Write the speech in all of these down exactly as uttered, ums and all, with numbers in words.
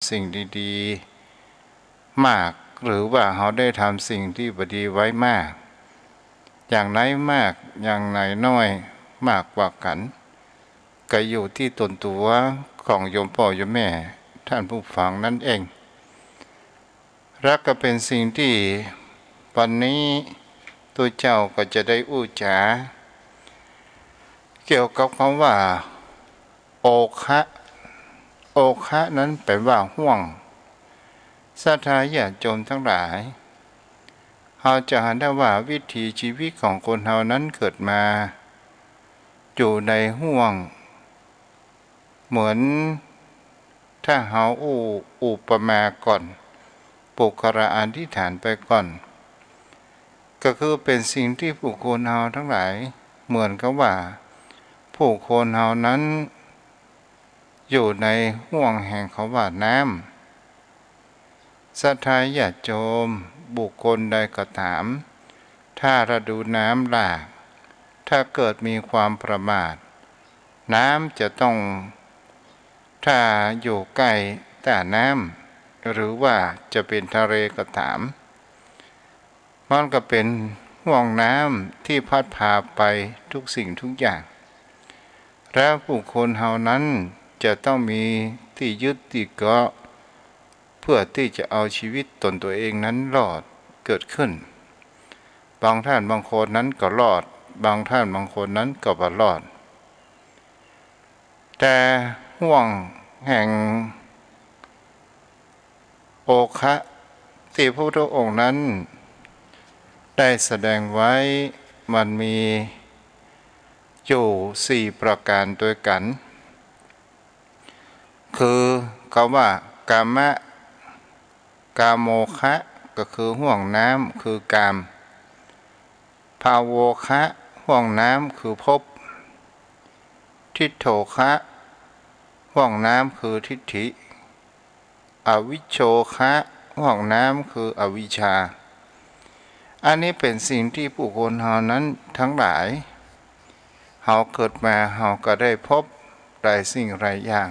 ำสิ่งดีๆ มาก หรือว่าเฮาได้ทำสิ่งตี้บ่ดีไว้มาก อย่างไหนมาก อย่างไหนน้อย มากกว่ากั๋น ก็อยู่ตี้ตนตั๋วของโยมป้อโยมแม่ท่านผู้ฟังนั้นเอง และก็เป๋นสิ่งตี้วันนี้ตุ๊เจ้าก็จะได้อู้จ๋า เกี่ยวกับกำว่า โอคะ โอคะนั้นแป๋ว่าห้วง ศรัทธาญาติโยมตังหลาย เฮาจะหันได้ว่าวิถีชีวิตของคนเฮานั้นเกิดมาอยู่ในห้วง เหมือนถ้าเฮาอู้อุปมาก่อน ปุคละอธิษฐานไปก่อน ก็คือเป๋นสิ่งตี้ผู้คนเฮาตังหลาย เหมือนกับว่าผู้คนเฮานั้นอยู่ในห้วงแห่งกำว่าน้ำ ศรัทธาญาติโยม บุคคลใดก็ต๋าม ถ้าฤดูน้ำหลาก ถ้าเกิดมีความประมาท น้ำจะต้อง ถ้าอยู่ใก้ต้าน้ำ หรือว่าจะเป๋นทะเลก็ต๋าม มันก็เป๋นห้วงน้ำตี้พัดพาไปทุกสิ่งทุกอย่าง แล้วผู้คนเฮานั้นจะต้องมีตี้ยึดตี้เกาะ เพื่อตี้จะเอาชีวิตตนตั๋วเองนั้นรอดเกิดขึ้น บางท่านบางคนนั้นก็รอด บางท่านบางคนนั้นก็บ่รอด แต่ห้วงแห่งโอคะตี้พระพุทธองค์นั้นได้แสดงไว้ มันมีอยู่สี่ประก๋านตวยกั๋น คือกำว่ากามะ กาโมคะ ก็คือห้วงน้ำ คือกาม ภาโวคะ ห้วงน้ำ คือภพ ทิฏโฐคะ ห้วงน้ำ คือทิฏฐิ อวิชโชคะ ห้วงน้ำ คืออวิชชา อันนี้เป๋นสิ่งตี้ผู้คนเฮานั้นตังหลาย เฮาเกิดมาเฮาก็ได้พบหลายสิ่งหลายอย่าง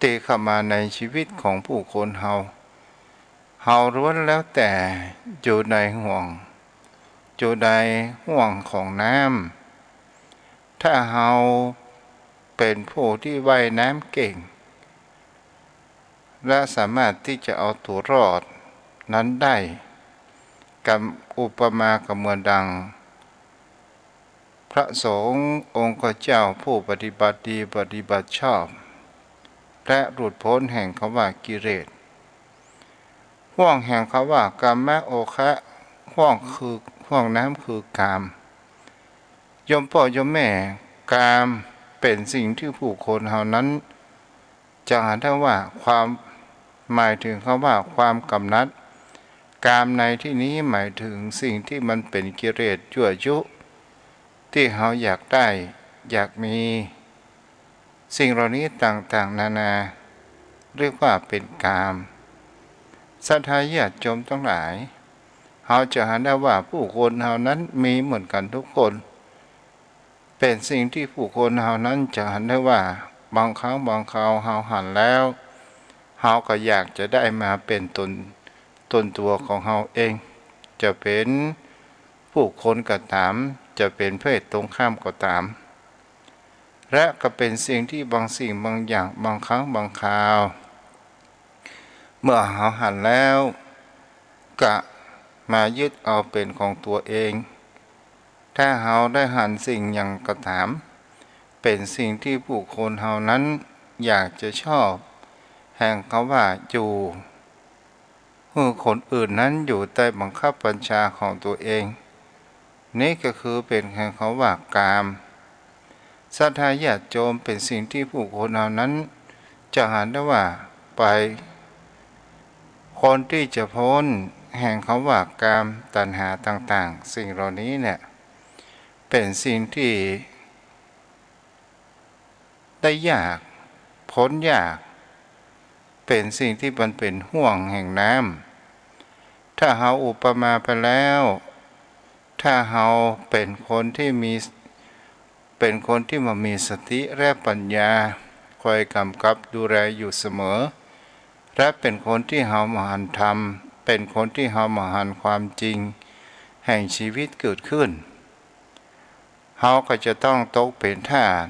ตี้เข้ามาในชีวิตของผู้คนเฮา เฮาล้วนแล้วแต่อยู่ในห้วง อยู่ในห้วงของน้ำ ถ้าเฮาเป๋นผู้ตี้ว่ายน้ำเก่ง และสามารถตี้จะเอาตั๋วรอดนั้นได้ กำ อุปมาก็เหมือนดัง พระสงฆ์องค์เจ้าผู้ปฏิบัติดีปฏิบัติชอบ และหลุดพ้นแห่งกำว่ากิเลส ห้วงแห่งกำว่ากามะโอคะ ห้วงคือ ห้วงน้ำคือกาม โยมป้อโยมแม่ กามเป๋นสิ่งตี้ผู้คนเฮานั้น จะหันได้ว่าความ หมายถึงกำว่าความกำหนัด กามในตี้นี้หมายถึงสิ่งตี้มันเป๋นกิเลสยั่วยุ ตี้เฮาอยากได้ อยากมี สิ่งเหล่านี้ต่างๆ นานา เรียกว่าเป๋นกาม ศรัทธาญาติโยมตังหลาย เฮาจะหันได้ว่าผู้คนเฮานั้นมีเหมือนกั๋นทุกคน เป๋นสิ่งตี้ผู้คนเฮานั้นจะหันได้ว่า บางครั้งบางคราวเฮาหันแล้ว เฮาก็อยากจะได้มาเป๋นตน ตนตั๋วของเฮาเอง จะเป๋นผู้คนก็ต๋าม จะเป๋นเพศตรงข้ามก็ต๋าม และก็เป๋นสิ่งตี้บางสิ่งบางอย่าง บางครั้งบางคราว เมื่อเฮาหันแล้ว ก็มายึดเอาเป๋นของตั๋วเอง ถ้าเฮาได้หันสิ่งหยังก็ต๋าม เป๋นสิ่งตี้ผู้คนเฮานั้นอยากจะชอบ แห่งกำว่าอยู่ หื้อคนอื่นนั้นอยู่ใต้บังคับบัญชาของตั๋วเอง นี้ก็คือเป๋นแห่งกำว่ากาม ศรัทธาญาติโยม เป๋นสิ่งตี้ผู้คนเฮานั้นจะหันได้ว่าไป คนตี้จะป๊นแห่งกำว่ากามตัณหาต่างๆ สิ่งเหล่านี้เนี่ย เป๋นสิ่งตี้ได้ยาก ป๊นยาก เป๋นสิ่งตี้มันเป๋นห้วงแห่งน้ำ ถ้าเฮาอุปมาไปแล้ว ถ้าเฮาเป๋นคนตี้มี เป๋นคนตี้บ่มีสติและปัญญา คอยก๋ำกับดูแลอยู่เสมอ และเป๋นคนตี้เฮาบ่หันธรรม เป๋นคนตี้เฮาบ่หันความจริงแห่งจีวิตเกิดขึ้น เฮาก็จะต้องตกเป๋นทาส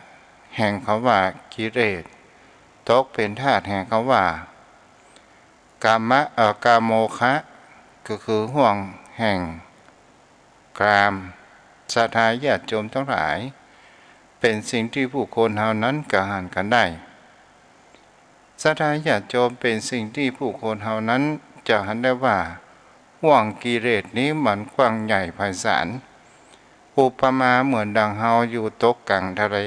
แห่งกำว่ากิเลส ตกเป๋นทาสแห่งกำว่า กามะ เอ่อ กาโมคะ ก็คือห้วงแห่งกาม ศรัทธาญาติโยมตังหลาย เป๋นสิ่งตี้ผู้คนเฮานั้นจะหันกั๋นได้ ศรัทธาญาติโยม เป๋นสิ่งตี้ผู้คนเฮานั้นจะหันได้ว่า ห้วงกิเลสนี้มันกว้างใหญ่ไพศาล อุปมาเหมือนดังเฮาอยู่ตกก๋างทะเล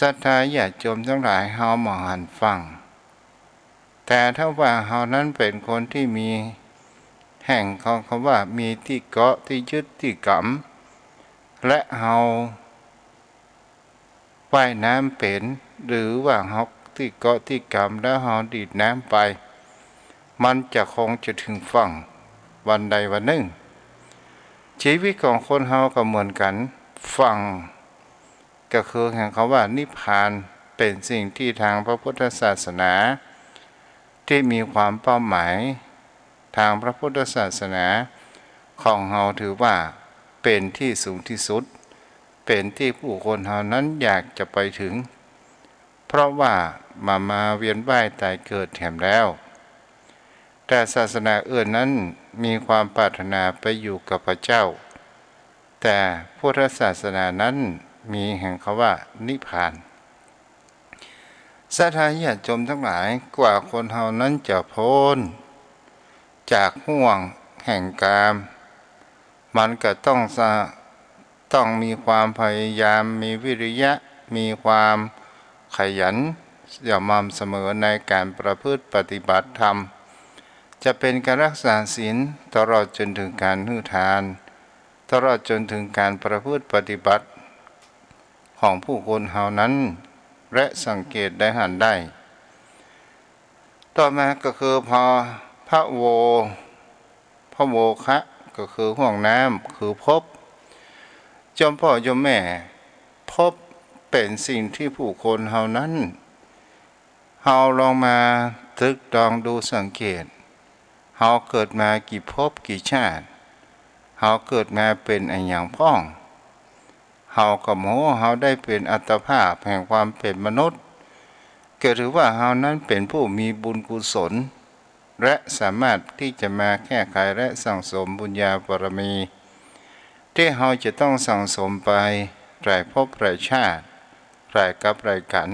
ศรัทธาญาติโยมตังหลาย เฮาบ่หันฝั่ง แต่ถ้าว่าเฮานั้นเป๋นคนตี้มีแห่งของกำว่ามีตี้เกาะตี้ยึดตี้กำ และเฮาว่ายน้ำเป๋น หรือว่าเฮาตี้เกาะตี้กำแล้วเฮาดีดน้ำไป มันจะคงจะเถิงฝั่งวันใดวันนึ่ง จีวิตของคนเฮาก็เหมือนกั๋น ฝั่ง ก็คือแห่งกำว่านิพพาน เป๋นสิ่งตี้ตางพระพุทธศาสนา ตี้มีความเป้าหมายตางพระพุทธศาสนาของเฮาถือว่าเป๋นตี้สูงตี้สุด เป๋นตี้ผู้คนเฮานั้นอยากจะไปเถิง เพราะว่าบ่มาเวียนว่ายต๋ายเกิดแถมแล้ว แต่ศาสนาอื่นนั้นมีความปรารถนาไปอยู่กับพระเจ้า แต่พุทธศาสนานั้นมีแห่งกำว่านิพพาน ศรัทธาญาติโยมตังหลาย กว่าคนเฮานั้นจะป๊นจากห้วงแห่งกาม มันก็ต้องสะ ต้องมีความพยายาม มีวิริยะ มีความขยันสม่ำเสมอในก๋านประพฤติปฏิบัติธรรม จะเป๋นก๋านรักษาศีล ตลอดจ๋นเถิงก๋านหื้อทาน ตลอดจ๋นเถิงก๋านประพฤติปฏิบัติของผู้คนเฮานั้น และสังเกตได้หันได้ ต่อมาก็คือพอ พะโว พะโวคะ ก็คือห้วงน้ำ คือภพ โยมป้อโยมแม่ ภพเป๋นสิ่งตี้ผู้คนเฮานั้น เฮาลองมาตรึกตรองดูสังเกต เฮาเกิดมากี่ภพกี่ชาติ เฮาเกิดมาเป๋นอะหยังพ่อง เฮาก็บ่ฮู้ เฮาได้เป๋นอัตภาพแห่งความเป๋นมนุษย์ ก็ถือว่าเฮานั้นเป๋นผู้มีบุญกุศล และสามารถตี้จะมาแก้ไขและสั่งสมบุญญาบารมี ตี้เฮาจะต้องสั่งสมไปหลายภพหลายชาติ หลายกัปหลายกั๋น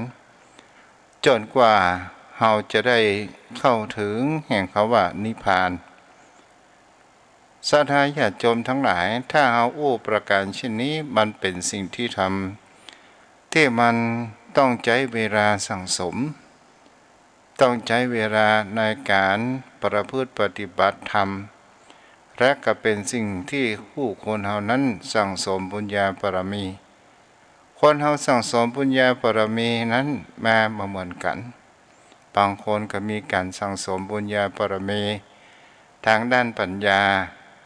จ๋นกว่าเฮาจะได้เข้าเถิงแห่งกำว่านิพพาน ศรัทธาญาติโยมตังหลาย ถ้าเฮาอู้ประก๋านเช่นนี้ มันเป๋นสิ่งตี้ทำ ตี้มันต้องใจ๊เวลาสั่งสม ต้องใจ๊เวลาในก๋านประพฤติปฏิบัติธรรม และก็เป๋นสิ่งตี้ผู้คนเฮานั้นสั่งสมบุญญาบารมี คนเฮาสั่งสมบุญญาบารมีนั้นมาบ่เหมือนกั๋น บางคนก็มีก๋านสั่งสมบุญญาบารมีตางด้านปัญญา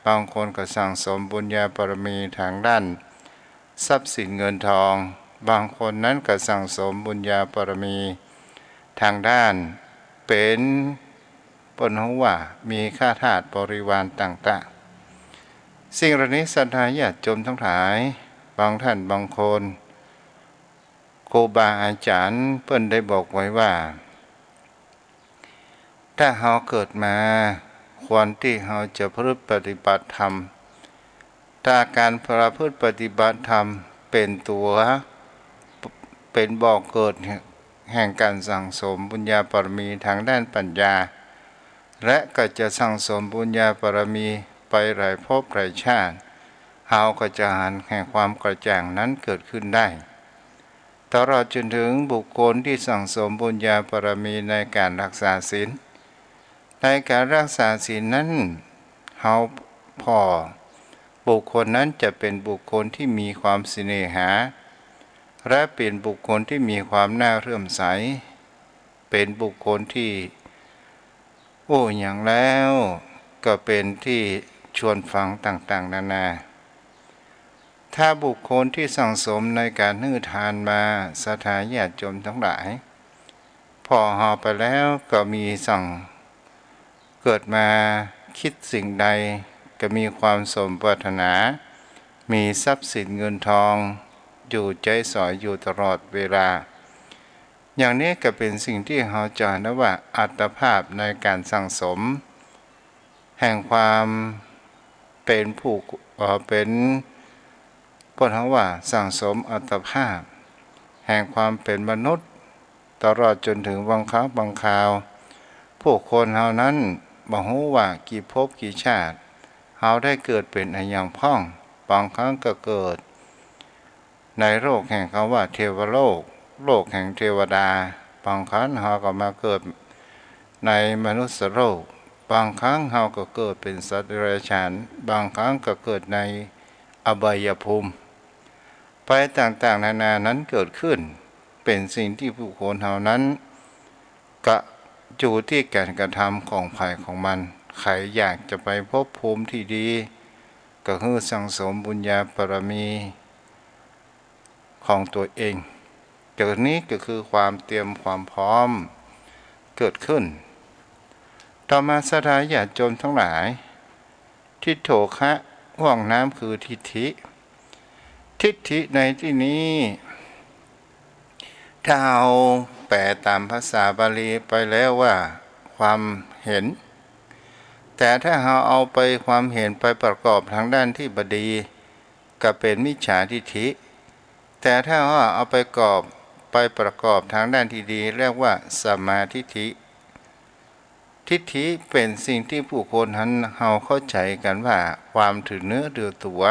บางคนก็สั่งสมบุญญาบารมีตางด้านทรัพย์สินเงินทอง บางคนนั้นก็สั่งสมบุญญาบารมีตางด้านเป๋น เปิ้นฮ้องว่ามีข้าทาสบริวารต่างๆ สิ่งเหล่านี้ศรัทธาญาติโยมตังหลาย บางต้านบางคน ครูบาอาจ๋ารย์เปิ้นได้บอกไว้ว่า ถ้าเฮาเกิดมา ควรตี้เฮาจะประพฤติปฏิบัติธรรม ถ้าก๋านประพฤติปฏิบัติธรรมเป๋นตั๋ว เป๋นบ่อเกิดแห่งก๋านสั่งสมบุญญาบารมีตางด้านปัญญา และก็จะสั่งสมบุญญาบารมีไปหลายภพหลายชาติ เฮาก็จะหันแห่งความกระจ่างนั้นเกิดขึ้นได้ ตลอดจ๋นเถิงบุคคลตี้สั่งสมบุญญาบารมีในก๋านรักษาศีล ในก๋านรักษาศีลนั้น เฮาผ่อ บุคคลนั้นจะเป๋นบุคคลตี้มีความเสน่หา และเป๋นบุคคลตี้มีความน่าเลื่อมใส เป๋นบุคคลตี้อู้หยังแล้วก็เป๋นตี้ชวนฟังต่างๆ นานา ถ้าบุคคลตี้สั่งสมในก๋านหื้อทานมา ศรัทธาญาติโยมตังหลาย ผ่อเฮาไปแล้วก็มีสั่ง เกิดมาคิดสิ่งใดก็มีความสมปรารถนา มีทรัพย์สินเงินทองอยู่ใจ๊สอยอยู่ตลอดเวลา อย่างนี้ก็เป๋นสิ่งตี้เฮาจะหันได้ว่าอัตภาพในก๋านสั่งสม แห่งความเป๋นผู้ เอ่อ เป๋น เปิ้นเฮาว่าสั่งสมอัตภาพ แห่งความเป๋นมนุษย์ ตลอดจ๋นเถิงบางครั้งบางคราว ผู้คนเฮานั้นบ่ฮู้ว่ากี่ภพกี่ชาติ เฮาได้เกิดเป๋นอะหยังพ่อง บางครั้งก็เกิด ในโลกแห่งคำว่าเทวโลก โลกแห่งเทวดา บางครั้งเฮาก็มาเกิดในมนุษย์โลก บางครั้งเฮาก็เกิดเป๋นสัตว์เดรัจฉาน บางครั้งก็เกิดในอบายภูมิ ไปต่างๆ นานานั้นเกิดขึ้น เป๋นสิ่งตี้ผู้คนเฮานั้น ก็อยู่ตี้ก๋านกระทำของใผของมัน ใผอยากจะไปภพภูมิตี้ดี ก็หื้อสั่งสมบุญญาบารมีของตั๋วเอง เกิดนี้ก็คือความเตรียมความพร้อมเกิดขึ้น ต่อมาศรัทธาญาติโยมทั้งหลาย ทิฏโฐคะห้วงน้ำคือทิฏฐิ ทิฏฐิในตี้นี้ ถ้าเอาแปลต๋ามภาษาบาลีไปแล้วว่าความเห็น แต่ถ้าเฮาเอาไปความเห็นไปประกอบทางด้านตี้บ่ดี ก็เป๋นมิจฉาทิฏฐิ แต่ถ้าว่าเอาไปกอบ ไปประกอบทางด้านตี้ดี เรียกว่าสัมมาทิฏฐิ ทิฏฐิเป๋นสิ่งตี้ผู้คนหันเฮาเข้าใจ๋กั๋นว่าความถือเนื้อถือตั๋ว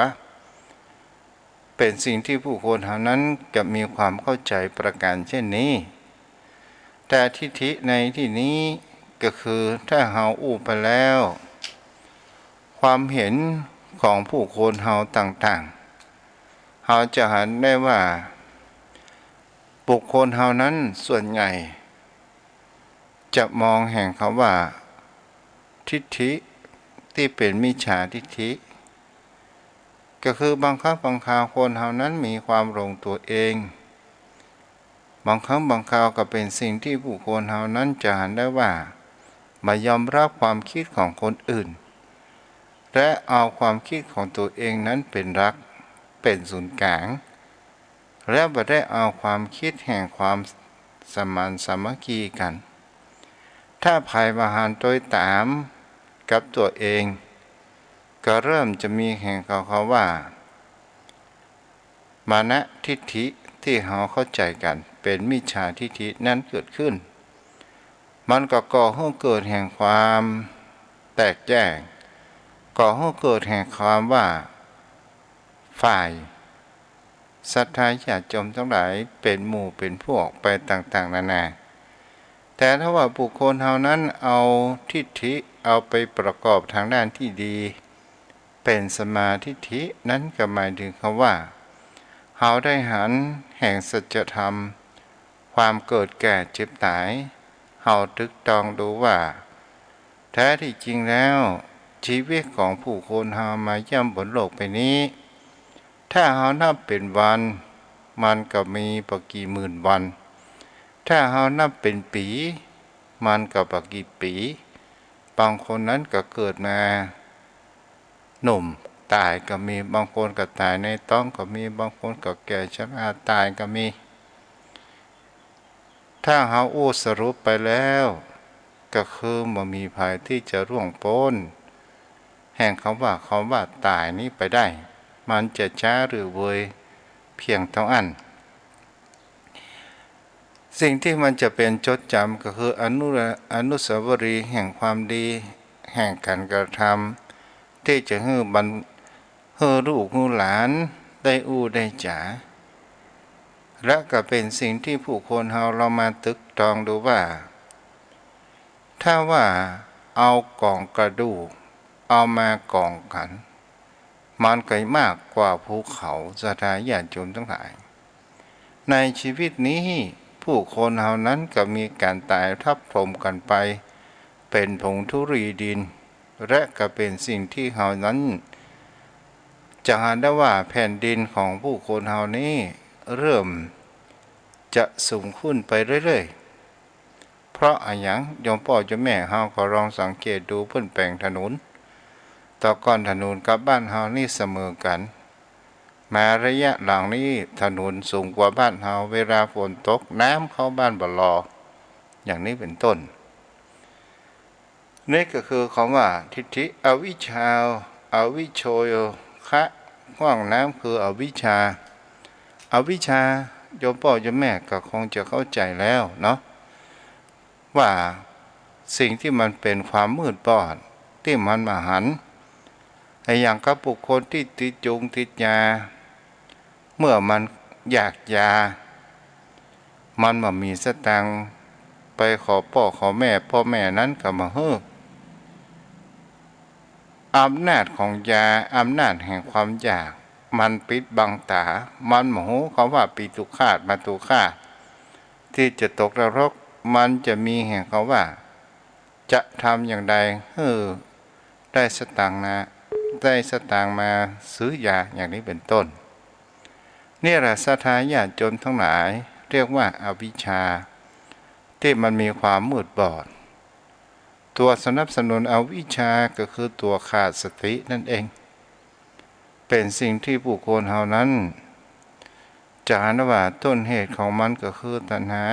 เป๋นสิ่งตี้ผู้คนเฮานั้นจะมีความเข้าใจ๋ประก๋านเช่นนี้ แต่ทิฏฐิในตี้นี้ก็คือถ้าเฮาอู้ไปแล้ว ความเห็นของผู้คนเฮาต่างๆ เฮาจะหันได้ว่า บุคคลเฮานั้นส่วนใหญ่ จะมองแห่งคำว่า ทิฏฐิตี้เป๋นมิจฉาทิฏฐิ ก็คือบางครั้งบางคราวคนเฮานั้นมีความหลงตั๋วเอง บางครั้งบางคราวก็เป๋นสิ่งตี้ผู้คนเฮานั้นจะหันได้ว่า บ่ยอมรับความคิดของคนอื่น และเอาความคิดของตั๋วเองนั้นเป๋นหลัก เป๋นศูนย์กลาง และบ่ได้เอาความคิดแห่งความสมานสามัคคีกั๋น ถ้าใผบ่หันตวยต๋ามกับตั๋วเอง ก็เริ่มจะมีแห่งเขา เขาว่า มานะทิฏฐิตี้เฮาเข้าใจ๋กั๋นเป๋นมิจฉาทิฏฐินั้นเกิดขึ้น มันก็ก่อหื้อเกิดแห่งความแตกแยก ก่อหื้อเกิดแห่งความว่าฝ่าย ศรัทธาญาติโยมทั้งหลายเป๋นหมู่เป๋นพวกไปต่างๆ นานา แต่ถ้าว่าบุคคลเฮานั้นเอาทิฏฐิเอาไปประกอบทางด้านตี้ดี เป๋นสัมมาทิฏฐิ นั้นก็หมายเถิงคำว่า เฮาได้หันแห่งสัจธรรม ความเกิดแก่เจ็บต๋าย เฮาตรึกตรองดูว่า แท้ตี้จริงแล้ว จีวิตของผู้คนเฮามาย่ำบนโลกใบนี้ ถ้าเฮานับเป๋นวัน มันก็มีบ่กี่หมื่นวัน ถ้าเฮานับเป๋นปี๋ มันก็บ่กี่ปี๋ บางคนนั้นก็เกิดมาหนุ่มต๋ายก็มี บางคนก็ต๋ายในต๊องก็มี บางคนก็แก่ชราต๋ายก็มี ถ้าเฮาอู้สรุปไปแล้ว ก็คือบ่มีใผตี้จะล่วงป๊น แห่งคำว่า คำว่าต๋ายนี้ไปได้ มันจะจ๊าหรือเวยเพียงเต้าอั้น สิ่งตี้มันจะเป๋นจดจ๋ำก็คืออนุ อนุสาวรีย์แห่งความดี แห่งก๋านกระทำ ตี้จะหื้อบัน หื้อลูกหื้อหลานได้อู้ได้จ๋า และก็เป๋นสิ่งตี้ผู้คนเฮาลองมาตรึกตรองดูว่า ถ้าว่าเอาก๋องกระดูกเอามากองกั๋น มันก็มากกว่าภูเขา ศรัทธาญาติโยมทั้งหลาย ในจีวิตนี้ผู้คนเฮานั้นก็มีก๋านต๋ายทับถมกั๋นไป เป๋นผงธุลีดิน และก็เป๋นสิ่งตี้เฮานั้น จะหันได้ว่าแผ่นดินของผู้คนเฮานี้เริ่มจะสูงขึ้นไปเรื่อยๆ เพราะอะหยัง โยมป้อโยมแม่เฮาก็ลองสังเกตดูเปิ้นแป๋งถนน แต่ก่อนถนนกับบ้านเฮานี่เสมอกั๋น มาระยะหลังนี้ถนนสูงกว่าบ้านเฮา เวลาฝนตกน้ำเข้าบ้านบ่ลอ อย่างนี้เป๋นต้น นี่ก็คือกำว่าทิฏฐิ อวิชชา อวิชโชคะ ห้วงน้ำคืออวิชชา อวิชชา โยมป้อโยมแม่ก็คงจะเข้าใจ๋แล้วเนาะ ว่าสิ่งตี้มันเป๋นความมืดบอด ตี้มันบ่หัน อะหยังกับบุคคลตี้ติดยุงติดยา เมื่อมันอยากยา มันบ่มีสตางค์ไปขอป้อขอแม่ ป้อแม่นั้นก็บ่หื้อ อำนาจของยา อำนาจแห่งความอยาก มันปิดบังต๋า มันบ่ฮู้กำว่าปิตุฆาต มาตุฆาต ตี้จะตกนรก มันจะมีแห่งกำว่า จะทำอย่างใดหื้อได้สตางค์นะ ได้สตางค์มาซื้อยา อย่างนี้เป๋นต้น นี่แหละศรัทธาญาติโยมทั้งหลาย เรียกว่าอวิชชา ตี้มันมีความมืดบอด ตั๋วสนับสนุนอวิชชาก็คือตั๋วขาดสตินั่นเอง เป๋นสิ่งตี้บุคคลเฮานั้น จะหันว่าต้นเหตุของมันก็คือตัณหา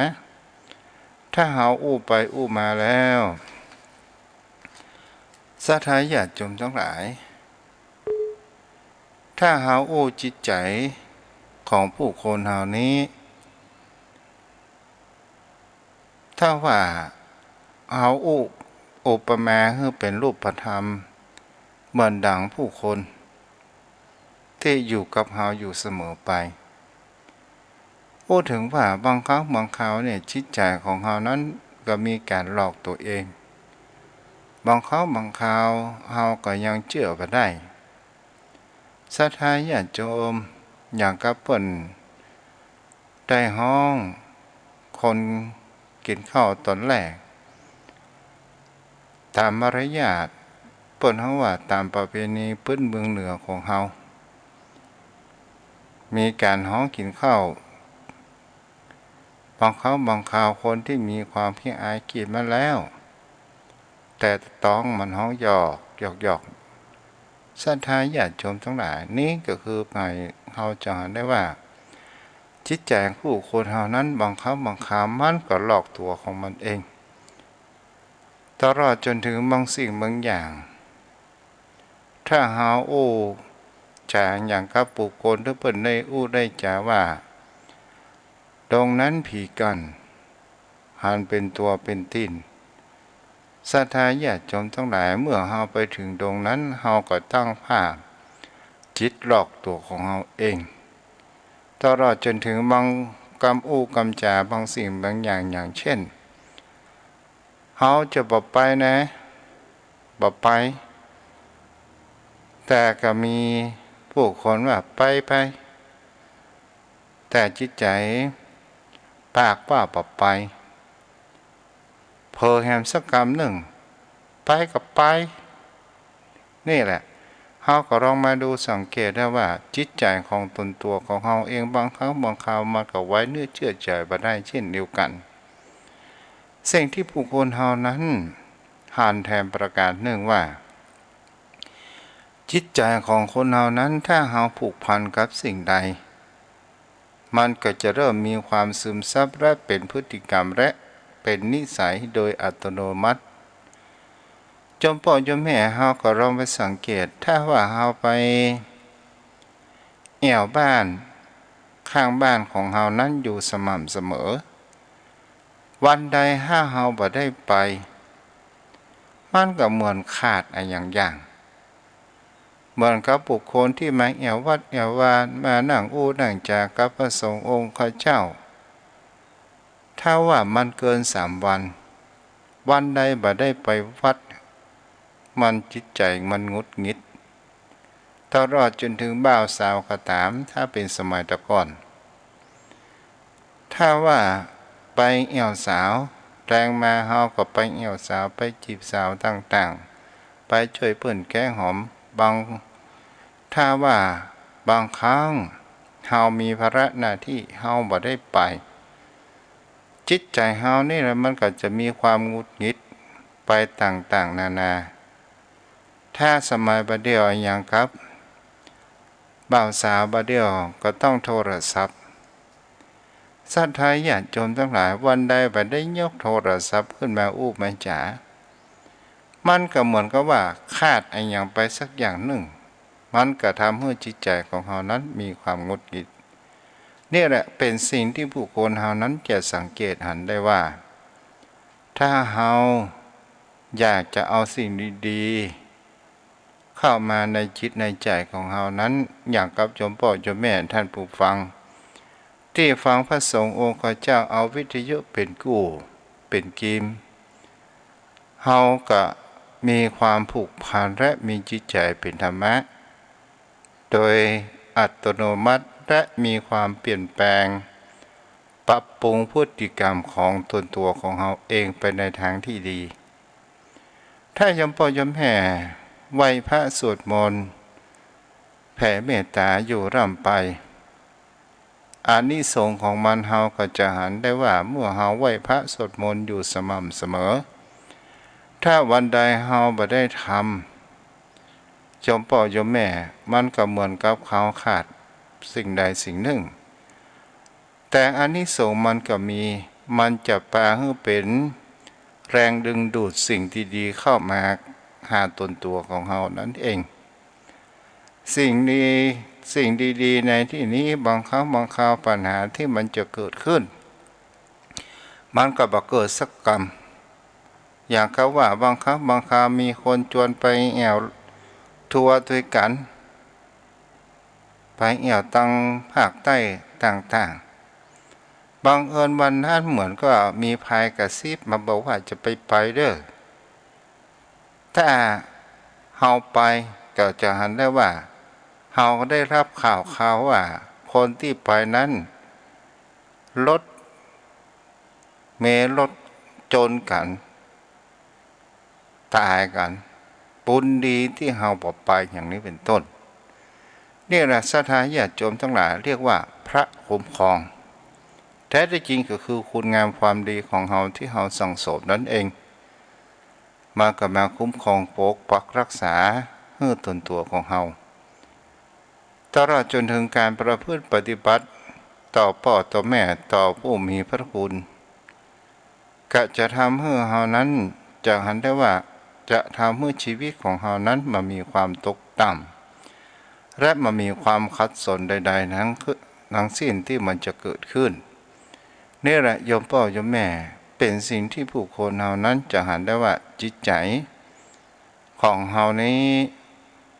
ถ้าเฮาอู้ไปอู้มาแล้ว ศรัทธาญาติโยมทั้งหลาย ถ้าเฮาอู้จิตใจ๋ของบุคคลเฮานี้ ถ้าว่าเฮาอู้อุปมาหื้อเป๋นรูปธรรม เหมือนดังบุคคลตี้อยู่กับเฮาอยู่เสมอไป อู้เถิงว่าบางครั้งบางคราวเนี่ย จิตใจ๋ของเฮานั้นก็มีก๋านหลอกตั๋วเอง บางครั้งบางคราวเฮาก็ยังเจื้อบ่ได้ ศรัทธาญาติโยม อย่างกับเปิ้นได้ฮ้องคนกิ๋นข้าวต๋อนแรก ต๋ามมารยาท เปิ้นฮ้องว่าต๋ามประเพณีปื๊นเมืองเหนือของเฮา มีก๋านฮ้องกิ๋นข้าว บางครั้งบางคราวคนตี้มีความขี้อายกิ๋นมาแล้ว แต่ต๊องมันฮ้องหยอก หยอกๆ ศรัทธาญาติโยมทั้งหลาย นี่ก็คือหมายเฮาจะหันได้ว่า จิตใจ๋ของบุคคลเฮานั้นบางครั้งบางคราวมันก็หลอกตั๋วของมันเอง ตลอดจ๋นเถิงบางสิ่งบางอย่าง ถ้าเฮาอู้จ๋าอย่างกับบุคคลตี้เปิ้นได้อู้ได้จ๋าว่า ดงนั้นผีกั๋น หันเป๋นตั๋วเป๋นตี๋น ศรัทธาญาติโยมทั้งหลาย เมื่อเฮาไปเถิงดงนั้น เฮาก็ตั้งภาพจิตหลอกตั๋วของเฮาเอง ตลอดจ๋นเถิงบางกำอู้กำจ๋า บางสิ่งบางอย่าง อย่างเช่น เฮาจะบ่ไปนะ บ่ไป แต่ก็มีบุคคลว่าไป ไป แต่จิตใจ๋ปากว่าบ่ไป เผลอแหมสักกำนึ่ง ไปก็ไป นี่แหละ เฮาก็ลองมาดูสังเกตได้ว่า จิตใจ๋ของตนตั๋วของเฮาเอง บางครั้งบางคราวมันก็ไว้เนื้อเจื้อใจ๋บ่ได้เช่นเดียวกั๋น สิ่งตี้บุคคลเฮานั้นหันแถมประก๋านนึ่งว่า จิตใจ๋ของคนเฮานั้น ถ้าเฮาผูกพันกับสิ่งใด มันก็จะเริ่มมีความซึมซับและเป๋นพฤติกรรมและเป๋นนิสัยโดยอัตโนมัติ โยมป้อโยมแม่เฮาก็ลองไปสังเกต ถ้าว่าเฮาไปแอ่วบ้านข้างบ้านของเฮานั้นอยู่สม่ำเสมอ วันใดถ้าเฮาบ่ได้ไป มันก็เหมือนขาดอะหยังอย่าง เหมือนกับบุคคลตี้มาแอ่ววัดแอ่ววา มานั่งอู้นั่งจ๋ากับพระสงฆ์องค์ข้าเจ้า ถ้าว่ามันเกินสามวัน วันใดบ่ได้ไปวัด มันจิตใจ๋มันหงุดหงิด ตลอดจ๋นเถิงบ่าวสาวก็ต๋าม ถ้าเป๋นสมัยแต่ก่อน ถ้าว่าไปแอ่วสาว แลงมาเฮาก็ไปแอ่วสาว ไปจีบสาวต่างๆ ไปจ้วยเปิ้นแก้หอม บาง ถ้าว่าบางครั้งเฮามีภาระหน้าตี้ เฮาบ่ได้ไป จ จิตใจ๋เฮานี่แหละมันก็จะมีความหงุดหงิดไปต่างๆ นานา ถ้าสมัยบ่าเดี่ยวอะหยังกับ บ่าวสาวบ่าเดี่ยวก็ต้องโทรศัพท์ ศรัทธาญาติโยมตังหลาย วันใดบ่ได้ยกโทรศัพท์ขึ้นมาอู้มาจ๋า มันก็เหมือนกับว่าขาดอะหยังไปสักอย่างนึ่ง มันก็ทำหื้อจิตใจ๋ของเฮานั้นมีความหงุดหงิด นี่แหละเป๋นสิ่งตี้ผู้คนเฮานั้นจะสังเกตหันได้ว่า ถ้าเฮาอยากจะเอาสิ่งดีๆ เข้ามาในจิตในใจ๋ของเฮานั้น อย่างกับโยมป้อโยมแม่ท่านผู้ฟัง ตี้ฟังพระสงฆ์องค์เจ้าเอาวิทยุเป๋นกู้เป๋นกิม เฮาก็มีความผูกพันและมีจิตใจ๋เป๋นธรรมะ โดยอัตโนมัติและมีความเปลี่ยนแปลง ปรับปรุงพฤติกรรมของตนตัวของเฮาเองไปในทางที่ดี ถ้าโยมป้อโยมแม่ไหว้พระสวดมนต์ แผ่เมตตาอยู่ร่ำไป อานิสงส์ของมันเฮาก็จะหันได้ว่าเมื่อเฮาไหว้พระสวดมนต์อยู่สม่ำเสมอ ถ้าวันใดเฮาบ่ได้ทำ โยมป้อโยมแม่ มันก็เหมือนกับเฮาขาดสิ่งใดสิ่งนึ่ง แต่อานิสงส์มันก็มี มันจะปาหื้อเป๋นแรงดึงดูดสิ่งดีๆ เข้ามาหาตนตัวของเฮานั้นเอง สิ่งดี สิ่งดีๆ ในตี้นี้บางครั้งบางคราวปัญหาตี้มันจะเกิดขึ้น มันก็บ่เกิดสักกำ อย่างกับว่าบางครั้งบางคราวมีคนจวนไปแอ่วทัวร์ตวยกั๋น ไปแอ่วตังภาคใต้ต่างๆ บังเอิญวันนั้นเหมือนก็มีพายกระซิบมาบอกว่าจะไป ไปเด้อ ถ้าเฮาไปก็จะหันได้ว่า เฮาได้ฮับข่าวคราวว่าคนตี้ไปนั้น รถเมล์รถจนกั๋น ต๋ายกั๋น บุญดีตี้เฮาบ่ไป อย่างนี้เป๋นต้น นี่แหละศรัทธาญาติโยมตังหลาย เรียกว่าพระคุ้มครอง แท้ตี้จริงก็คือคุณงามความดีของเฮาตี้เฮาสั่งสมนั้นเอง มันก็มาคุ้มครองปกปักรักษาหื้อตนตัวของเฮา ตลอดจ๋นเถิงก๋านประพฤติปฏิบัติต่อป้อต่อแม่ต่อผู้มีพระคุณ ก็จะทำหื้อเฮานั้นจะหันได้ว่าจะทำหื้อจีวิตของเฮานั้นบ่มีความตกต่ำ และบ่มีความขัดสนใดๆ ทั้ง ทั้งสิ้นตี้มันจะเกิดขึ้น นี่แหละโยมป้อโยมแม่ เป๋นสิ่งตี้ผู้คนเฮานั้นจะหันได้ว่าจิตใจ๋ของเฮานี้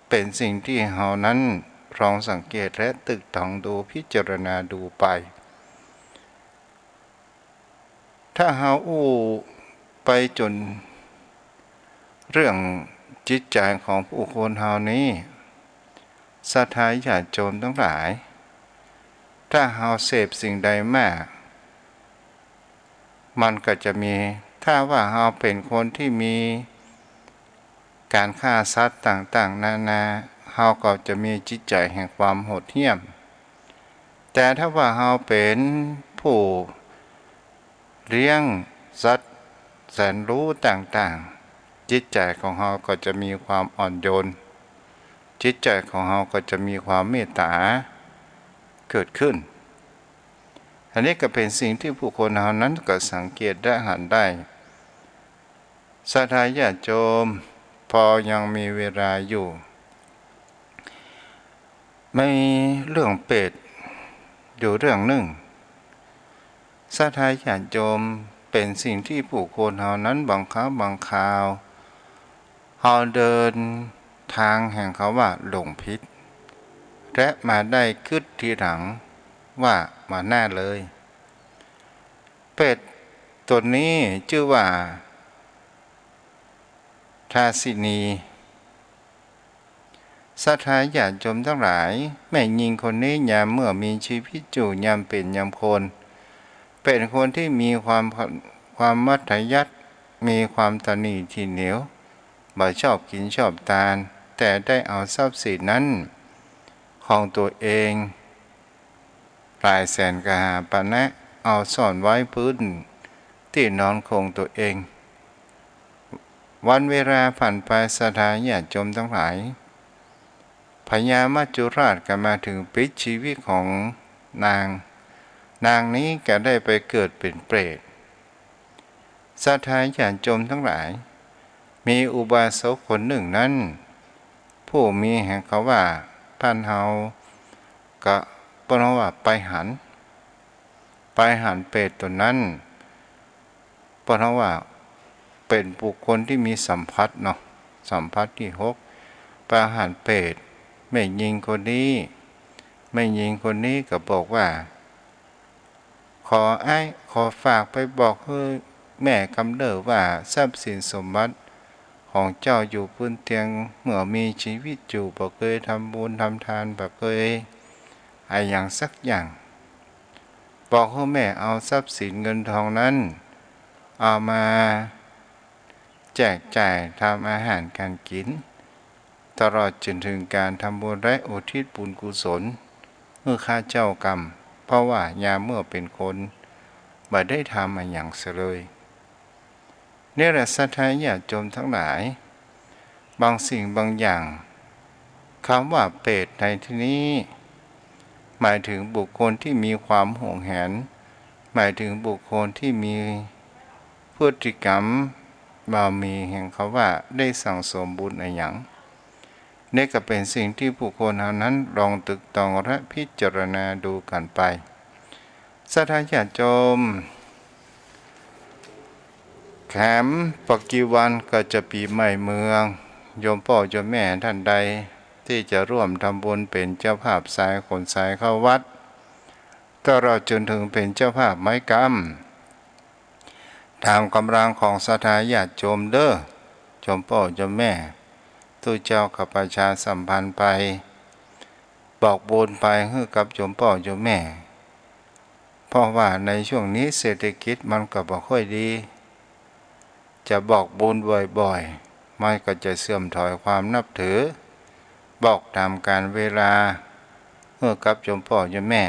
เป๋นสิ่งตี้เฮานั้นลองสังเกตและตึกตองดูพิจารณาดูไป ถ้าเฮาอู้ไปจ๋นเรื่องจิตใจ๋ของผู้คนเฮานี้ ศรัทธาญาติโยมตังหลาย ถ้าเฮาเสพสิ่งใดมาก มันก็จะมี ถ้าว่าเฮาเป๋นคนตี้มีก๋านฆ่าสัตว์ต่างๆ นานา เฮาก็จะมีจิตใจ๋แห่งความโหดเหี้ยม แต่ถ้าว่าเฮาเป๋นผู้เลี้ยงสัตว์แสนรู้ต่างๆ จิตใจ๋ของเฮาก็จะมีความอ่อนโยน จิตใจ๋ของเฮาก็จะมีความเมตต๋าเกิดขึ้น อันนี้ก็เป๋นสิ่งตี้ผู้คนเฮานั้นก็สังเกตได้หันได้ ศรัทธาญาติโยม ปอยังมีเวลาอยู่ มีเรื่องเปรตอยู่เรื่องนึ่ง ศรัทธาญาติโยม เป๋นสิ่งตี้ผู้คนเฮานั้นบางครั้งบางคราว เฮาเดินตางแห่งเขาว่าหลงผิด และมาได้กึ๊ดทีหลังว่าบ่น่าเลย เปรตตนนี้จื้อว่า ทาสินี ศรัทธาญาติโยมตังหลาย แม่หญิงคนนี้ยามเมื่อมีจีวิตอยู่ยามเป๋นยามคน เป๋นคนตี้มีความ ความมัธยัสถ์ มีความตระหนี่ถี่เหนียว บ่ชอบกิ๋นชอบตาน แต่ได้เอาทรัพย์สินนั้นของตั๋วเอง หลายแสนกหาปณะ เอาซ่อนไว้ปื๊น ตี้นอนของตั๋วเอง วันเวลาผ่านไป ศรัทธาญาติโยมตังหลาย พญามัจจุราชก็มาเถิงปิดจีวิตของนาง นางนี้ก็ได้ไปเกิดเป๋นเปรต ศรัทธาญาติโยมตังหลาย มีอุบาสกคนนึ่งนั้น ผู้มีแหงกะว่า บ้านเฮาก็เปิ้นว่าไปหัน ไปหันเปรตตั๋วนั้น เปิ้นว่าเป๋นบุคคลตี้มีสัมผัสเนาะ สัมผัสตี้หก ไปหันเปรต แม่ญิงคนนี้ แม่ญิงคนนี้ก็บอกว่า ขออ้าย ขอฝากไปบอกหื้อแม่กำเด้อว่า ทรัพย์สินสมบัติของเจ้าอยู่ปื้นเตียง เมื่อมีจีวิตอยู่บ่เกยทำบุญทำทาน บ่เกยอะหยังสักอย่าง บอกหื้อแม่เอาทรัพย์สินเงินทองนั้น เอามาแจกจ่ายทำอาหารก๋านกิ๋น ตลอดจ๋นเถิงก๋านทำบุญและอุทิศบุญกุศลหื้อข้าเจ้ากำ เพราะว่ายามเมื่อเป๋นคนบ่ได้ทำอะหยังเสียเลย นี่แหละศรัทธาญาติโยมตังหลาย บางสิ่งบางอย่าง กำว่าเปรตในตี้นี้ หมายเถิงบุคคลตี้มีความหวงแหน หมายเถิงบุคคลตี้มีพฤติกรรมบ่มีแหงกะว่าได้สั่งสมบุญอะหยัง นี่ก็เป๋นสิ่งตี้บุคคลเฮานั้นลองตรึกตรองและพิจารณาดูกั๋นไป ศรัทธาญาติโยม แถมบ่กี่วันก็จะปี๋ใหม่เมือง โยมป้อโยมแม่ต้านใดตี้จะร่วมทำบุญเป๋นเจ้าภาพสายขวัญสายเข้าวัด ตลอดจ๋นเถิงเป๋นเจ้าภาพไม้กำ ต๋ามก๋ำลังของศรัทธาญาติโยมเด้อ โยมป้อโยมแม่ ตุ๊เจ้าก็ประชาสัมพันธ์ไป บอกบุญไปหื้อกับโยมป้อโยมแม่ เพราะว่าในช่วงนี้เศรษฐกิจมันก็บ่ค่อยดี จะบอกบุญบ่อยๆ มันก็จะเสื่อมถอยความนับถือ บอกต๋ามกาลเวลาหื้อกับโยมป้อโยมแม่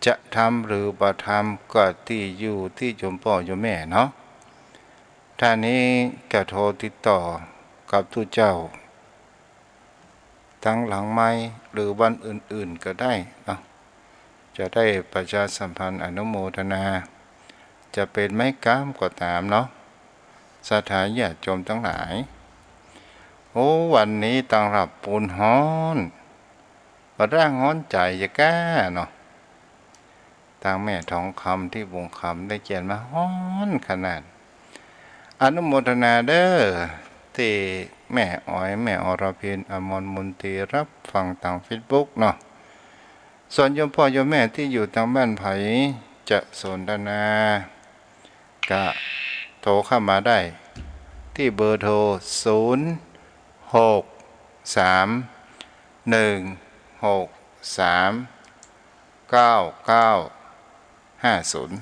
จะทำหรือบ่ทำก็ตี้อยู่ตี้โยมป้อโยมแม่เนาะ ถ้านี้ก็โทรติดต่อกับตุ๊เจ้า ตังหลังไมค์หรือวันอื่นๆ ก็ได้เนาะ จะได้ประชาสัมพันธ์อนุโมทนา จะเป๋นไม้กำก็ต๋ามเนาะ ศรัทธาญาติโยมตังหลาย โอ้ วันนี้ตังหลับปูนฮ้อน บ่ได้ฮ้อนใจ๋จะแก้เนาะ ตังแม่ทองคำตี้บุงคำได้เขียนมาฮ้อนขนาด อนุโมทนาเด้อ ตี้แม่อ๋อย แม่อรพิน อมรมนตรี รับฟังตางเฟซบุ๊กเนาะ ส่วนโยมป้อโยมแม่ตี้อยู่ตางบ้านไผจะสนทนา ก็โทรเข้ามาได้ตี้เบอร์โทร ศูนย์ หก สาม หนึ่ง หก สาม เก้า เก้า ห้า ศูนย์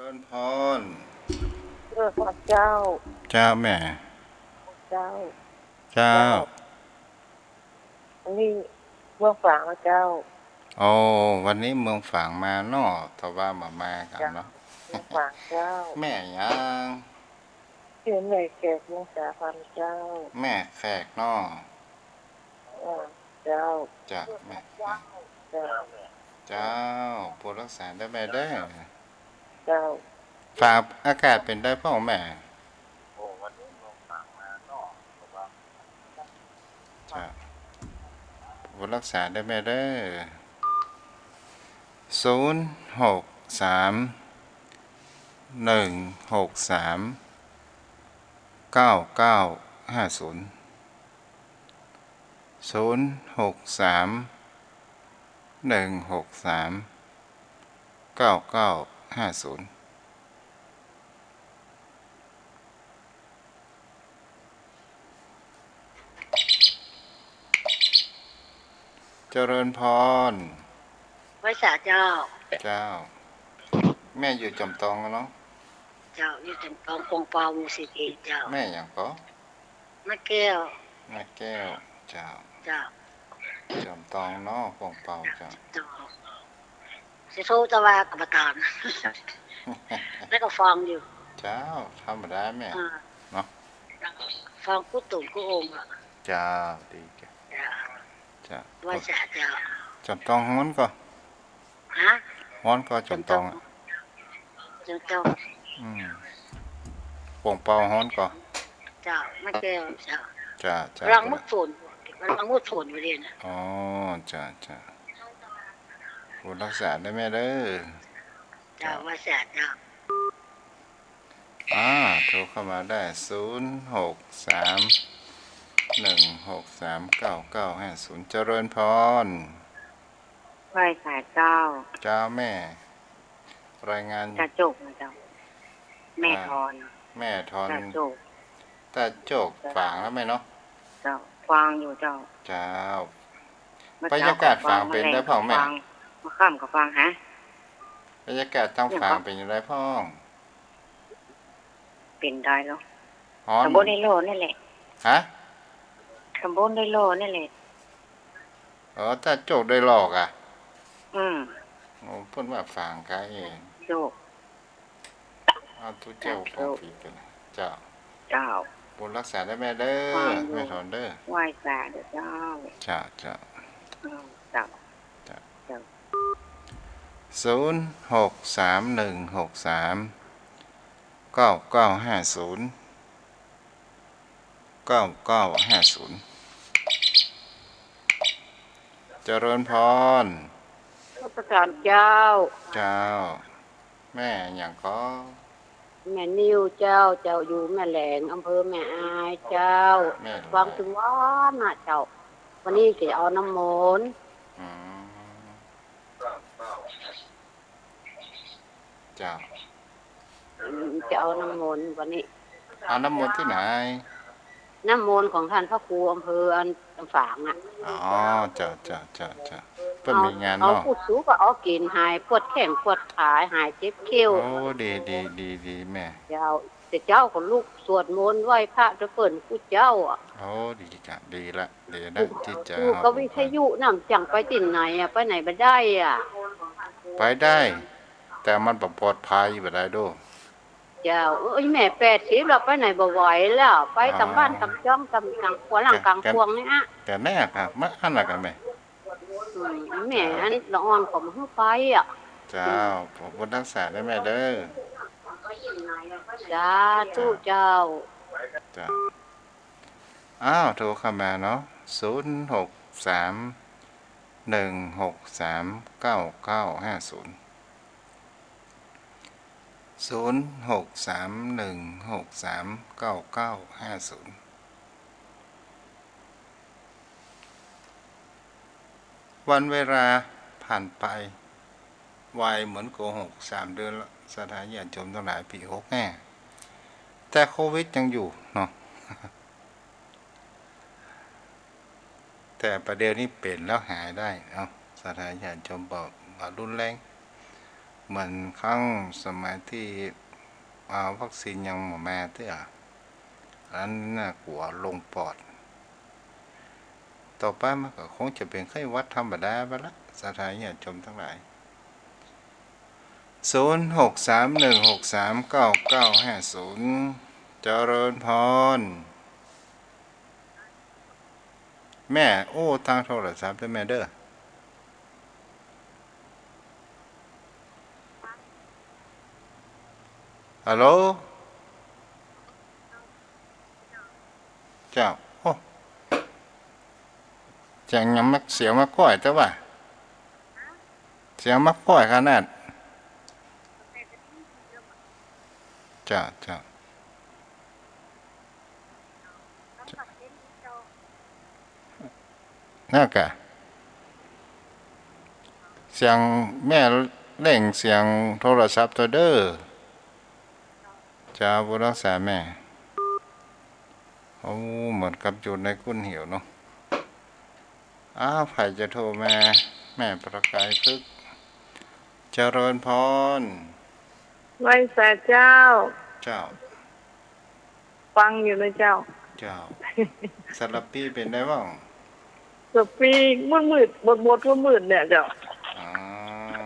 ริญพร เออ เจ้า เจ้าแม่ เจ้า เจ้า เจ้า อันนี้เมืองฝางนะเจ้า โอ้ วันนี้เมืองฝางมาเนาะ แต่ว่าบ่มากั๋นเนาะ เจ้า เมืองฝางเจ้า แม่หยัง ชื่อแม่แขก วงศาพันธ์เจ้า แม่แขกเนาะ เออ เจ้า จ้ะ แม่แขก เจ้า เจ้า โปรดฮักษาเด้อแม่เด้อ เจ้า ฝางอากาศเป๋นใดพ่องแม่ จ้ะ โปรดฮักษาเด้อแม่เด้อ ศูนย์ หก สาม หนึ่ง หก สาม เก้า เก้า ห้า ศูนย์ ศูนย์ หก สาม หนึ่ง หก สาม เก้า เก้า ห้า ศูนย์ เจริญพร ไหว้สาเจ้า เจ้า แม่อยู่จอมตองเนาะ เจ้า อยู่จอมตอง ปงเปา หมู่สิบเอ็ด เจ้า แม่หยังก่อ แม่แก้ว แม่แก้ว เจ้า เจ้า จอมตองเนาะ ปงเปา เจ้า เจ้า สิโทรจะว่าก็บ่ตอบ แล้วก็ฟังอยู่ เจ้า ธรรมดาแม่ อ่า เนาะ ฟังกู้ตนกู้องค์อะ เจ้า ดีจ้ะ เจ้า เจ้า ไหว้สาเจ้า จอมตองฮ้อนก่อ ฮะ ฮ้อนก่อจอมตองอะ จอมตอง อืม ปงเปาฮ้อนก่อ เจ้า แม่แก้ว เจ้า จ้ะ จ้ะ กำลังมุดฝน กำลังมุดฝนอยู่เดี๋ยวนี้ อ๋อ จ้ะ จ้ะ โปรดฮักษาเด้อแม่เด้อ เจ้า ไหว้สาเจ้า อ่า โทรเข้ามาได้ ศูนย์ หก สาม หนึ่ง หก สาม เก้า เก้า ห้า ศูนย์ เจริญพร ไหว้สาเจ้า เจ้าแม่ รายงาน ตาโจกนะเจ้า แม่ทอน อ่า แม่ทอน ตาโจก ตาโจก เจ้า ฝางแล้วแม่เนาะ เจ้า ฟังอยู่เจ้า เจ้า เมื่อเช้าก็ฟัง บรรยากาศฝางเป๋นใดพ่องแม่ เมื่อค่ำก็ฟัง ฮะ บรรยากาศตางฝางเป๋นอย่างไรพ่อง เป๋นใดลอ ฮ้อน ตำบลดอยหล่อนี่แหละ ฮะ ตำบลดอยหล่อนี่แหละ อ๋อ ตาโจกดอยหล่อก่ะ อืม โอ้ เปิ้นว่าฝางไกล โจก เอาตุ๊เจ้า ตาโจก ปองผี๋กั๋น เจ้า เจ้า บุญฮักษาเด้อแม่เด้อ ฟังอยู่ แม่ทอนเด้อ ไหว้สาเด้อเจ้า เจ้า เจ้า อืม เจ้า เจ้า เจ้า ศูนย์ หก สาม หนึ่ง หก สาม เก้า เก้า ห้า ศูนย์ เก้า เก้า ห้า ศูนย์ เจริญพร นมัสการเจ้า เจ้า แม่หยังก่อ แม่นิวเจ้า เจ้าอยู่แม่แหลง อำเภอแม่อายเจ้า แม่แหลง ฟังตึงวันน่ะเจ้า วันนี้จะเอาน้ำมนต์ อืม เจ้า อืม จะเอาน้ำมนต์วันนี้ เอาน้ำมนต์ตี้ไหน น้ำมนต์ของท่านพระครูอำเภออันฝางน่ะ อ๋อ เจ้า เจ้า เจ้า เจ้า เปิ้นมีงานเนาะ เอากู้สูก็เอากิ๋นหายปวดแข้งปวดขา หายเจ็บเข่า โอ้ ดี ดี ดี ดีแม่ เจ้า แต่เจ้าก็ลุกสวดมนต์ไหว้พระตะเปิ้นกู้เจ้าอะ โอ้ ดีจ้ะ ดีละ ดีละ จิตใจ๋ กู้ก็วิทยุนั่นจั่งไปตี้ไหนอะ ไปไหนบ่ได้อะ ไปได้ แต่มันบ่ปลอดภัย บ่ได้โด้ เจ้า เอ้ย แม่แปดสิบแล้ว ไปไหนบ่ไหวแล้ว ไปต๋ามบ้านต๋ามจ้อง ต๋ามกลางขวาง หลังกลางขวางนี่อะ แต่แน่ค่ะ มาอันละกันแม่ อืม แม่อันละอ่อนก็บ่หื้อไปอะ เจ้า ขอบุญฮักษาเด้อแม่เด้อ สาธุเจ้า เจ้า อ้าว โทรเข้ามาเนาะ ศูนย์ หก สาม หนึ่ง หก สาม เก้า เก้า ห้า ศูนย์ ศูนย์ หก สาม หนึ่ง หก สาม เก้า เก้า ห้า ศูนย์ วันเวลาผ่านไปไวเหมือนโกหก สามเดือนละ ศรัทธาญาติโยมตังหลาย ปี๋หกแน่ แต่โควิดยังอยู่เนาะ แต่ประเดี๋ยวนี้เป๋นแล้วหายได้ เอ้า ศรัทธาญาติโยมบอกว่ารุนแรง เหมือนครั้งสมัยตี้ อ่า วัคซีนยังบ่มาเตื้อ อันนั้นน่ากลัว ลงปอด ต่อไปมันก็คงจะเป๋นไข้หวัดธรรมดาไปละ ศรัทธาญาติโยมตังหลาย ศูนย์ หก สาม หนึ่ง หก สาม เก้า เก้า ห้า ศูนย์ เจริญพร แม่ โอ้ ตางโทรศัพท์เด้อแม่เด้อ ฮัลโหล เจ้า โอ้ เสียงยังมา เสียงมาก้อยแต่ว่า เสียงมาก้อยขนาด เจ้า เจ้า นั่นกะ เสียงแม่เร่งเสียงโทรศัพท์ตวยเด้อ เจ้า บุญฮักษาแม่ โอ้ เหมือนกับอยู่ในกุนเหียวเนาะ อ้าว ใผจะโทรมา แม่ประกายพฤกษ์ เจริญพร ไหว้สาเจ้า เจ้า ฟังอยู่นะเจ้า เจ้า สระปีเป๋นไงบ้าง สระปีมืดๆ บดๆ มืดๆ เนี่ยเจ้า อ๋อ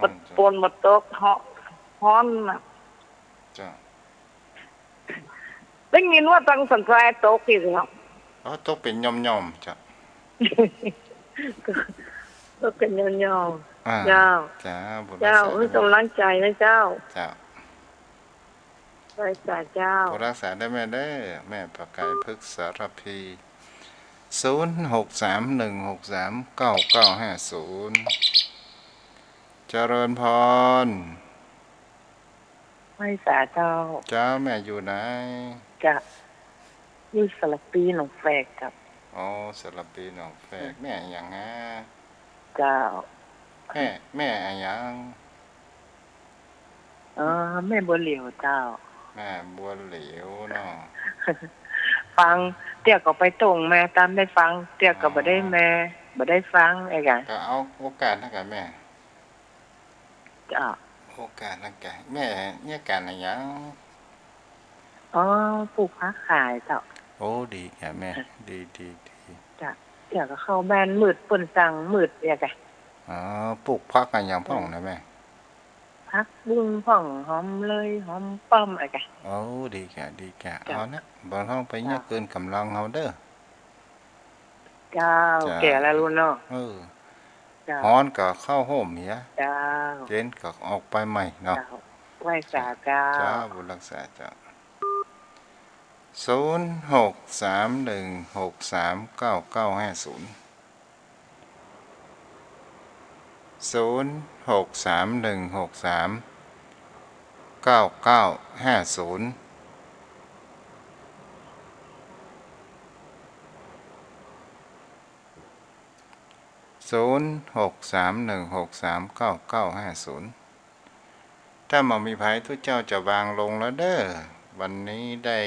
ฝน เจ้า ฝนบ่ตก ฮ้อน ฮ้อนน่ะ เจ้า ได้ยินว่าตังสันทรายตกอีกเนาะ อ๋อ ตกเป๋นหย่อมๆ เจ้า ตกเป๋นหย่อมๆ อ่า เจ้า เจ้า บุญฮักษา เจ้า ให้กำลังใจนะเจ้า เจ้า ไหว้สาเจ้า บุญฮักษาเด้อแม่เด้อ แม่ประกายพฤกษ์สารพี ศูนย์ หก สาม หนึ่ง หก สาม เก้า เก้า ห้า ศูนย์ เจริญพร ไหว้สาเจ้า เจ้า แม่อยู่ไหน เจ้า อยู่สระปีหนองแฝกครับ อ๋อ สระปีหนองแฝก แม่อะหยังฮะ เจ้า แม่ แม่อะหยัง อ๋อ แม่บัวเหลียวเจ้า แม่บัวเหลียวเนาะ ฟัง เตี้ยก็ไปตรงมา ตามได้ฟัง เตี้ยก็บ่ได้มา บ่ได้ฟัง ไอ้กะ ก็เอาโอกาสนะกะแม่ เจ้า โอกาสนะกะ แม่เยียะก๋านอะหยัง อ๋อ ปลูกผักขายเจ้า โอ้ ดีกะแม่ ดี ดี ดี เจ้า เตี้ยก็เข้าบ้านมืด เปิ้นสั่งมืด เตี้ยกะ อ๋อ ปลูกผักอะหยังพ่องนะแม่ ผักบุ้งพ่อง หอมเลย หอมป้อมอะกะ โอ้ ดีกะ ดีกะ เจ้า เอานะ บ่ต้องไปเยียะเกินก๋ำลังเฮาเด้อ เจ้า เจ้า แก่แล้วลูกเนาะ เออ เจ้า ฮ้อนก็เข้าฮ่มเหีย เจ้า เย็นก็ออกไปใหม่เนาะ เจ้า ไหว้สาเจ้า เจ้า บุญฮักษาเจ้า ศูนย์ หก สาม หนึ่ง หก สาม เก้า เก้า ห้า ศูนย์ ศูนย์ หก สาม หนึ่ง หก สาม เก้า เก้า ห้า ศูนย์ ศูนย์ หก สาม หนึ่ง หก สาม เก้า เก้า ห้า ศูนย์ ถ้าบ่มีภัย ตุ๊เจ้าจะวางลงแล้วเด้อ วันนี้ได้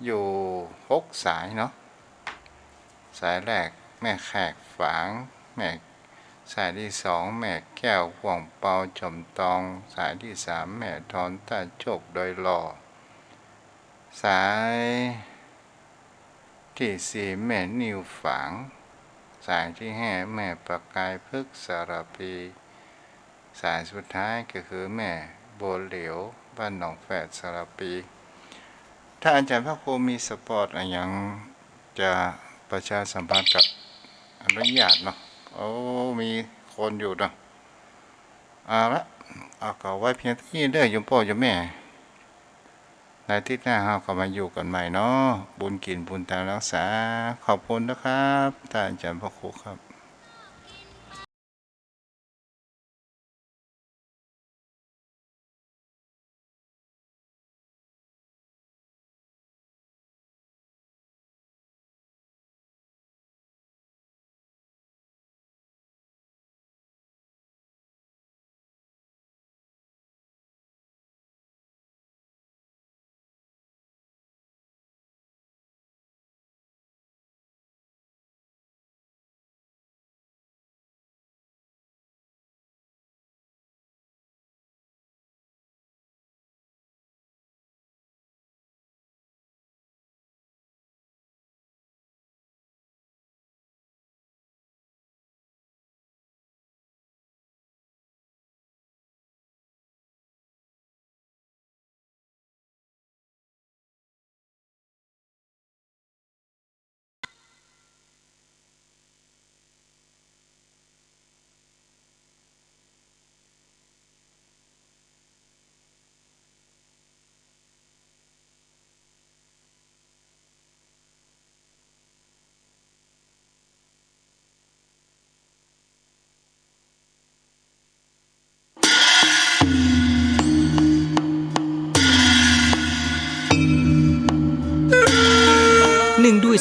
อยู่หกสายเนาะ สายแรกแม่แขกฝาง แม่ สายตี้สองแม่แก้ว พ่วงเปา จอมตอง สายตี้สามแม่ทอน ต้าโชค ดอยหล่อ สายตี้สี่แม่นิวฝาง สายตี้ห้าแม่ประกายพฤกษ์สารพี สายสุดท้ายก็คือแม่บัวเหลียว บ้านหนองแฝก สารพี ถ้าอาจารย์พระครูมีสปอตอะหยังจะประชาสัมพันธ์ก็อนุญาตเนาะ โอ้ มีคนอยู่เนาะ เอาละ เอาก็ไว้เพียงเต้าอี้เด้อ โยมป้อโยมแม่ ในอาทิตย์หน้าเฮาก็มาอยู่กั๋นใหม่เนาะ บุญกิ๋นบุญตามฮักษา ขอบคุณนะครับ ต้านอาจ๋ารย์พระครูครับ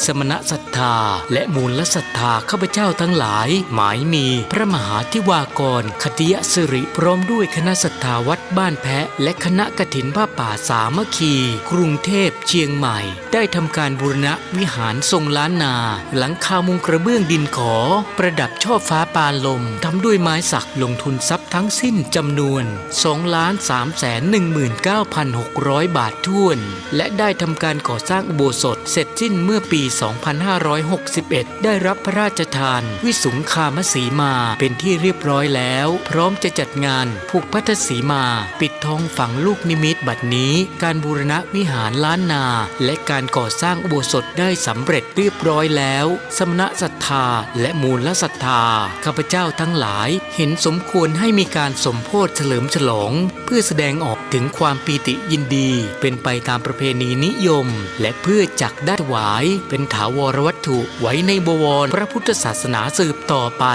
สมณศรัทธา และมูลศรัทธาข้าพเจ้าทั้งหลาย หมายมีพระมหาธิวากร ขัตติยสิริ พร้อมด้วยคณะศรัทธาวัดบ้านแพะ และคณะกฐินผ้าป่าสามัคคี กรุงเทพ เชียงใหม่ ได้ทำการบูรณะวิหารทรงล้านนา หลังคามุงกระเบื้องดินขอ ประดับช่อฟ้าปานลม ทำด้วยไม้สัก ลงทุนทรัพย์ทั้งสิ้นจำนวน สองล้านสามแสนหนึ่งหมื่นเก้าพันหกร้อยบาทถ้วน และได้ทำการก่อสร้างอุโบสถเสร็จสิ้นเมื่อปีสองพันห้าร้อยหกสิบเอ็ด ได้รับพระราชทานวิสุงคามสีมาเป็นที่เรียบร้อยแล้ว พร้อมจะจัดงานผูกพัทธสีมา ปิดทองฝังลูกนิมิต บัดนี้การบูรณะวิหารล้านนา และการก่อสร้างอุโบสถได้สำเร็จเรียบร้อยแล้ว สมณศรัทธาและมูลศรัทธาข้าพเจ้าทั้งหลาย เห็นสมควรให้มีการสมโภชเฉลิมฉลอง เพื่อแสดงออกถึงความปีติยินดี เป็นไปตามประเพณีนิยม และเพื่อจักได้ถวายเป็นถาวรวัตถุไว้ในบวรพระพุทธศาสนาสืบต่อไป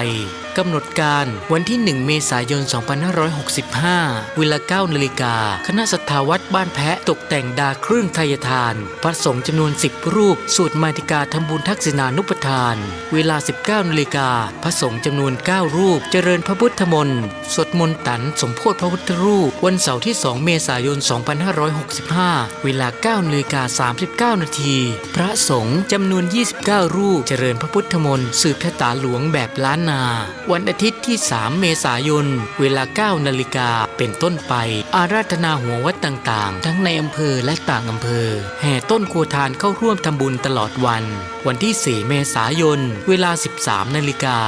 กำหนดการวันที่หนึ่งเมษายนสองพันห้าร้อยหกสิบห้า เวลาเก้านาฬิกา คณะศรัทธาวัดบ้านแพะตกแต่งดาเครื่องไทยทาน พระสงฆ์จำนวนสิบรูป สวดมาติกาทำบุญทักษิณานุปทาน เวลาสิบเก้านาฬิกา พระสงฆ์จำนวนเก้ารูป เจริญพระพุทธมนต์ สวดมนต์ตันสมโภชพระพุทธรูป วันเสาร์ที่สองเมษายนสองพันห้าร้อยหกสิบห้า เวลาเก้านาฬิกาสามสิบเก้านาที พระสงฆ์จำนวนยี่สิบเก้ารูป เจริญพระพุทธมนต์สืบชะตาหลวงแบบล้านนา วันอาทิตย์ที่สามเมษายน เวลาเก้านาฬิกาเป็นต้นไป อาราธนาหัววัดต่างๆ ทั้งในอำเภอและต่างอำเภอ แห่ต้นครัวทานเข้าร่วมทำบุญตลอดวัน วันที่สี่เมษายน เวลาสิบสามนาฬิกา